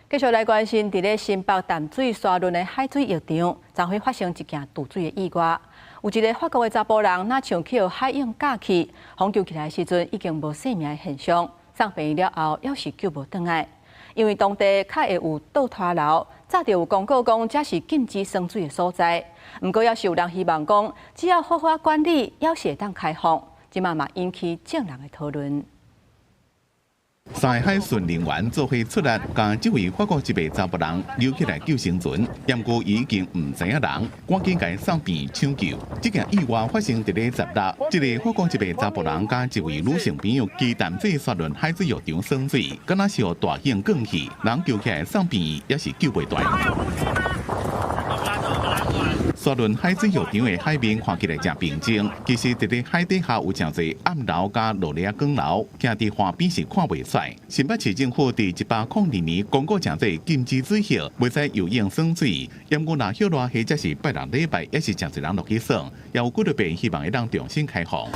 繼續來關心，佇咧新北淡水沙崙的海水浴場，昨昏發生一件墮水的意外。有一個法國的查埔人，若像去予海湧咬去，搶救起來時陣已經無生命的現象，送病院了後，猶是救無轉來。因為當地較會有倒拖流，早就有公告講這是禁止耍水的所在。毋過，猶是有人希望講，只要好好管理，猶是會當開放。這馬嘛引起眾人的討論。三个海巡人員做伙出力，共這位法國籍的查埔人搝起來救生船，毋過已經毋知影人，趕緊共送病搶救。這件意外發生佇咧16，這个法國籍的查埔人佮一位女性朋友佇淡水沙崙海水浴場耍水，敢若是予大湧捲去，人救起來送病也是救袂斷。沙崙海水浴場的海面看起來誠平靜，其實佇咧海底下有誠濟暗流佮落咧光流，行佇岸邊是看袂出來。新北市政府佇102年公告誠濟禁止水域，袂使游泳耍水。毋過若歇熱或者是拜六禮拜，也是誠濟人落去耍，也有幾落遍希望會當重新開放。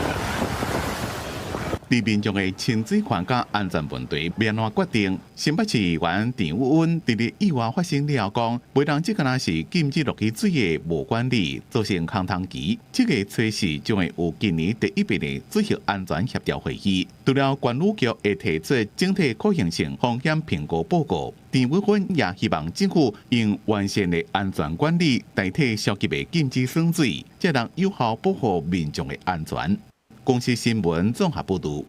佇民眾的親水權佮安全問題欲按怎決定？新北市議員陳宇溫佇咧意外發生了後講，袂當這敢若是禁止落去水的無管理，造成空窗期。這个趨勢將會有今年第一遍的水域安全協調會議。除了環宇局會提出整體可行性風險評估報告，陳宇溫也希望政府用完善的安全管理代替消極的禁止耍水，才能有效保護民眾的安全。公視新聞綜合報導。